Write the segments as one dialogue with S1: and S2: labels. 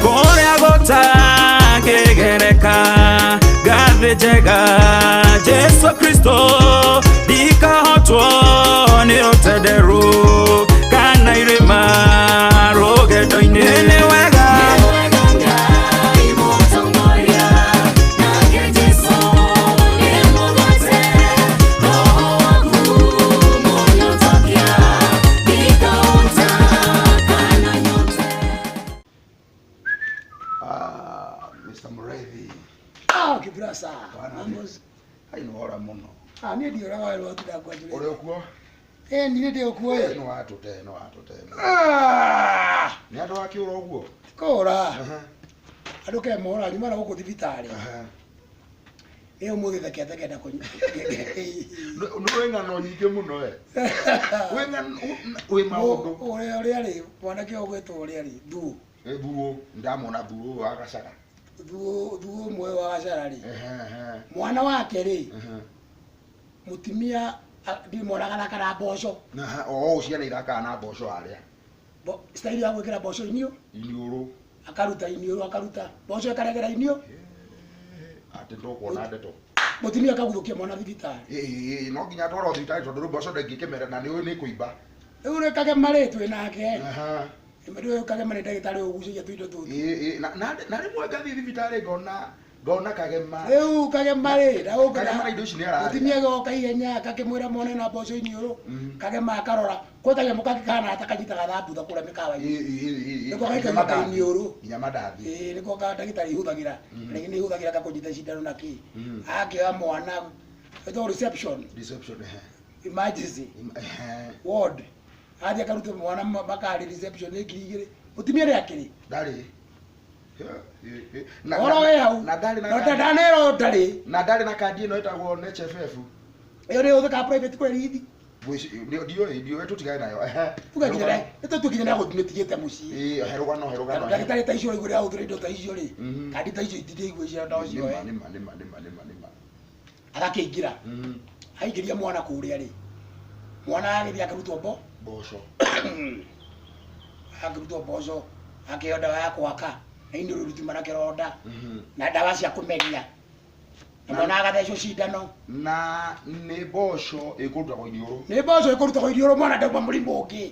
S1: Kũrĩa gũtangĩgereka ngathĩ njega Jesu Kristo ndikahotwo nĩ ũtenderũ kana irĩma rũgendo-inĩ nĩ wega.
S2: Ah, Mr. Mureithi.
S3: Ah, kibirasa.
S2: Bwana.
S3: Mambo.
S2: Hai nĩ wora mũno.
S3: Ah, niĩ ndioraga werũ watinda ngwanjũrĩte.
S2: Ũrĩ ũkuo?
S3: Eh, niĩ ndĩ ũkuo
S2: Nĩ
S3: ĩ.
S2: watũte, nĩ watũte.
S3: Ah,
S2: Nĩ andũ akĩũra ũguo?
S3: kũra.
S2: Aha,
S3: Andũ ke mora nyuma na gũkũ thibitarĩ.
S2: aha.
S3: Ĩ ũmũthĩ thekete ngenda kũnyua.
S2: Nĩ wĩ ng'ano nyingĩ mũno we. Wĩ ng'ano, wĩ maũndũ.
S3: Ũrĩa ũrĩa rĩ, mwanake ũgwĩtwo ũrĩa rĩ, Thuo.
S2: Ĩ thuo, ndamwona thuo wa gacaga.
S3: Thuo thuo ũmwe wa gacara rĩ.
S2: Ehe, ehe,
S3: Mwana wake rĩ,
S2: ehe.
S3: mũtumia ndirĩ mwana gathaka na mboco.
S2: Na o ciana ithakaga na mboco harĩa.
S3: Style ya gwĩkĩra mboco iniũ,
S2: Iniũrũ.
S3: akaruta iniũrũ akaruta. Mboco ĩkaregera iniũ,
S2: Atĩ ndũkuona ndeto.
S3: mũtumia akaguthũkia mwana thibitarĩ.
S2: Ĩ, ĩ, no nginya atwarwo thibitarĩ tondũ rĩu mboco ndĩngĩkĩmera na nĩ ũĩ nĩ kũimba.
S3: Rĩu rĩ Kagema rĩ twĩ nake.
S2: Aha.
S3: Rĩu Kagema nĩ ndagĩtarĩ ũgucagia tũindo tũtũ.
S2: Ĩ, ĩ, na rĩmwe ngathiĩ thibitarĩ ngona ngona Kagema.
S3: Rĩu Kagema rĩ, na gũkũ
S2: Kagema na indo ici nĩ ararĩa.
S3: mũtumia agoka ihenya akakĩmwĩra mwana na mboco iniũrũ.
S2: Mhm.
S3: Kagema akarora. Kwĩ kanyamũ kangĩ kahana ta kanyitaga thambutha kũrĩa mĩkawa-inĩ.
S2: Ĩ, ĩ, ĩ, ĩ,
S3: Nĩko
S2: nginya
S3: gaikagia
S2: mandathi.
S3: iniũrũ.
S2: Nginya mandathi.
S3: Ĩĩ nĩko ka ndagĩtarĩ ihũthagĩra. Rĩngĩ nĩ ihũthagĩra gakũnyita cindano na kĩ.
S2: Mhm.
S3: Akĩoya mwana ĩtagwo reception,
S2: Reception, ehe.
S3: emergency,
S2: Ehe.
S3: ward. Athiĩ akarute mwana makari reception nĩ 2,000. Mũtumia nĩ akĩrĩ.
S2: Ndarĩ. Ĩ, ĩ, ĩ. Na-
S3: Ũhoro
S2: na-
S3: wĩ hau.
S2: Na ndarĩ na
S3: No
S2: kandi-
S3: ndanero ndarĩ.
S2: na ndarĩ na kandi ĩno ĩtagwo NHFF.
S3: Ĩyo nĩ ĩhũthĩkaga private kwĩ rithi.
S2: Ndiũĩ, ndiũĩ tũtigane nayo. Ehe.
S3: Tũkinya na gũtimĩtigĩte mũciĩ.
S2: Ĩ, he rũgano, he rũgano, ehe.
S3: Ndagĩtarĩ ta icio ũraigua rĩrahũthĩra indo ta icio rĩ,
S2: Mhm.
S3: kandi ta icio itindigua icio no
S2: Nĩma,
S3: cioe.
S2: nĩma, nĩma, nĩma, nĩma, nĩma.
S3: Agakĩingĩra.
S2: Mhm.
S3: Aingĩria mwana kũrĩa rĩ, mwana agĩthiĩ akĩrutwo mbo,
S2: Mboco.
S3: akĩrutwo mboco, akĩheo ndawa ya kwaka, na iniũrũ rĩtiuma na kĩronda,
S2: Mhm.
S3: na ndawa cia kũmeria. Na mwana agathecwo cindano.
S2: Na nĩ mboco ĩkũrutagwo iniũrũ.
S3: Nĩ mboco ĩkũrutagwo iniũrũ mwana ndauma mũrimũ ũngĩ.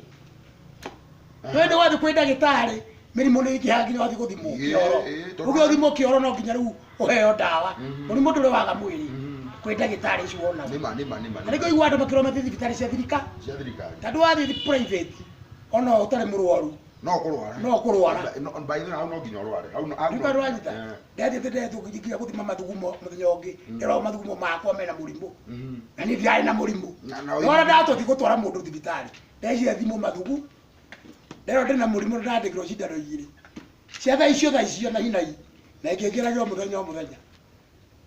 S3: Twende wathiĩ kwĩ ndagĩtarĩ mĩrimũ nĩ ĩingĩhaga nginya wathiĩ gũthimwo
S2: Ĩĩ,
S3: kĩoro.
S2: ĩĩ, tondũ-
S3: Ũgĩthiĩ gũthimwo kĩoro no nginya rĩu ũheo ndawa.
S2: Mhm.
S3: Mũrimũ ndũrĩ waga mwĩrĩ.
S2: Mhm.
S3: Kwĩ ndagĩtarĩ icio wonaga.
S2: Nĩma, nĩma, nĩma,
S3: Na nĩkĩo
S2: nĩma.
S3: ũiguaga andũ makĩrwo mathiĩ thibitarĩ cia thirika.
S2: Cia thirikari.
S3: Tondũ wathiĩ private ona ũtarĩ mũrwaru
S2: No ũkũrwara.
S3: no ũkũrwara.
S2: No, by the way, hau no nginya ũrware. Hau no- hau no-
S3: Nĩkĩo ndwanyita.
S2: Eh.
S3: Ndathiĩte ndetwo nginya gũthima mathugumo mũthenya ũngĩ. Ndĩrorwo mathugumo makwa mena mũrimũ.
S2: Mhm.
S3: Na niĩ ndirarĩ na mũrimũ.
S2: Na- na-
S3: Wona ndatũthi gũtwara mũndũ thibitarĩ. Ndecire thimũ mathugu. Nderwo ndĩna mũrimũ na ndandĩkĩrwo cindano igĩrĩ. Cia thaa icio thaa icio na hi na hi. Na ĩngĩngĩragĩrwo mũthenya o mũthenya.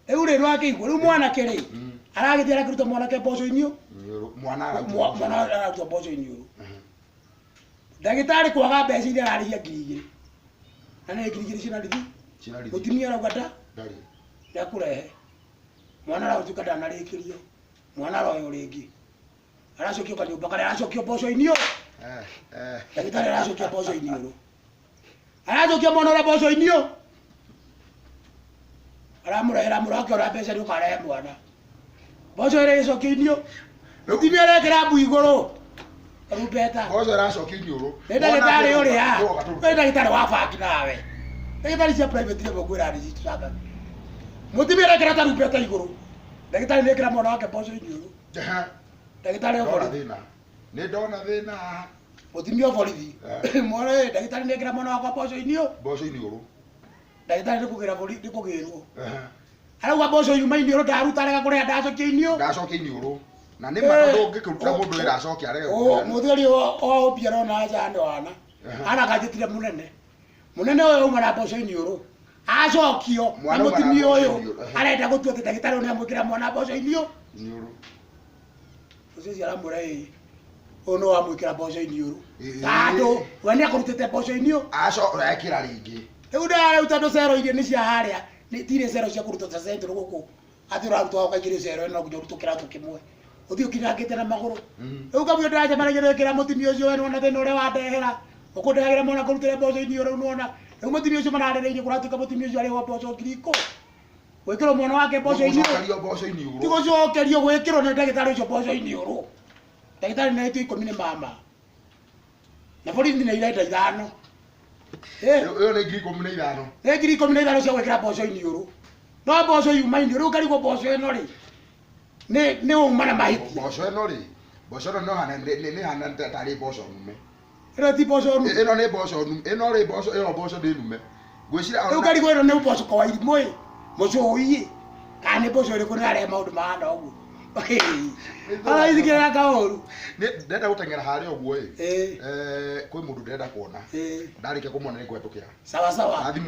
S3: Rĩu rĩ nĩwakĩigua rĩu mwanake rĩ aragĩthiĩ arakĩruta mwanake mboco iniũ.
S2: Iniũrũ. Mwana ararutwo mboco.
S3: Mwana ararutwo mboco iniũrũ. Ndagĩtarĩ kwaga mbeca iria ararĩhia 2,000. Na nĩ 2,000 ciĩna rithi.
S2: Ciĩna rithi.
S3: Mũtumia arauga nda
S2: Ndarĩ.
S3: ndekũrehe. Mwana aratuĩka ndanarĩkĩrio. Mwana aroywo rĩngĩ. Aracokio kanyũmba karĩa aracokio mboco iniũrũ.
S2: Eh, eh.
S3: Ndagĩtarĩ aracokia mboco iniũrũ. Aracokia mwana ũrĩa mboco iniũrũ. Aramũrehera mũrakĩona mbeca nĩ ũkarehe mwana. Mboco ĩrĩa ĩcokio iniũrũ. Mũtumia arekĩra mbu igũrũ. Karumbeta.
S2: Mboco ĩracokio iniũrũ.
S3: Nĩ ndagĩtarĩ ũrĩa.
S2: Ũgoka tũrute.
S3: Nĩ ndagĩtarĩ wa bangi nawe. Ndagĩtarĩ cia private rĩmwe ngwĩra nĩ citutanga. Mũtumia arekĩra tarumbeta igũrũ. Ndagĩtarĩ nĩ ekĩra mwana wake mboco iniũrũ.
S2: Ehe.
S3: Ndagĩtarĩ
S2: Ndona
S3: oborithi.
S2: thĩna. Nĩ ndona thĩna.
S3: Mũtumia oborithi.
S2: Eh.
S3: Mwana ĩ ndagĩtarĩ nĩ ekĩra mwana wakwa mboco iniũrũ.
S2: Mboco iniũrũ.
S3: Ndagĩtarĩ nĩ kũgĩra borithi nĩ kũgĩrwo.
S2: Ehe.
S3: Arauga mboco yuma iniũrũ ndaruta arega kũrĩha ndacokia iniũrũ.
S2: Ndacokia iniũrũ. Na nĩ ma tondũ ũngĩkĩrutĩra mũndũ wĩra acoke arege gũkũrĩha.
S3: Mũthuri o mbia arona aca nĩ wana.
S2: Ehe.
S3: Ana kanjĩtire mũnene. Mũnene ũyũ auma na mboco iniũrũ. Acokio na
S2: Mwana auma na
S3: mũtumia
S2: mboco
S3: ũyũ
S2: iniũrũ, ehe.
S3: arenda gũtua atĩ ndagĩtarĩ ũyũ nĩamwĩkĩra mwana mboco iniũrũ.
S2: Iniũrũ.
S3: Ũcio ũcio aramwĩra ĩĩ. Ũyũ nĩ wamwĩkĩra mboco iniũrũ.
S2: Ĩĩ.
S3: Tondũ we nĩakũrutĩte mboco iniũrũ.
S2: Aco ekĩra rĩngĩ.
S3: Rĩu ndarĩu tondũ cero iria nĩ cia harĩa nĩ tirĩ cero cia kũrutwo ta central gũkũ atĩ ũrarutwo ũkaingĩrio cero ĩno nginya ũrutwo kĩratũ kĩmwe. Ũthiĩ ũkinyangĩte na magũrũ. Rĩu kamũira ndĩracemanagia na kĩra mũtumia ũcio we nĩwona thĩna ũrĩa wandehera. Ũkũndehagĩra mwana kũrutĩra mboco iniũrũ rĩu nĩwona. Rĩu mũtumia ũcio mararĩrĩirie kũratuĩka mũtumia ũcio arĩhwo mboco 10,000. Gwĩkĩrwo mwana wake mboco iniũrũ.
S2: Gũcokerio mboco
S3: Ti
S2: iniũrũ.
S3: gũcokerio gwĩkĩrwo nĩ ndagĩtarĩ ũcio mboco iniũrũ. Ndagĩtarĩ nĩ aitũ 10 nĩ mama. Na borithi nĩ irenda 5. Eh.
S2: Ĩyo nĩ 15,000.
S3: Nĩ 15,000 cia gwĩkĩra mboco iniũrũ. No mboco yuma iniũrũ, rĩu ngarigwo mboco ĩno rĩ, nĩ uma na mahĩtia.
S2: Mboco ĩno rĩ, mboco ĩno no hana nĩ hana tarĩ mboco nume.
S3: Ĩno ti mboco nume.
S2: Ĩno nĩ mboco nume. Ĩno rĩ mboco ĩyo mboco nĩ nume. Ngwĩciria
S3: Rĩu ngarigwo ĩno nĩ mboco kwa irimũ ĩ, mũcũi ĩ, kana nĩ mboco ĩrĩkũ nĩ arĩa maũndũ mahana ũguo. Ara ici kĩrĩa kaũru.
S2: Nĩ ndĩrenda gũteng'era harĩa ũguo ĩ.
S3: Ĩ.
S2: Kwĩ mũndũ ndĩrenda kuona.
S3: Ĩ.
S2: Ndarĩkia kũmuona nĩ ngũhetũkĩra.
S3: Sawa sawa.
S2: Thimũ.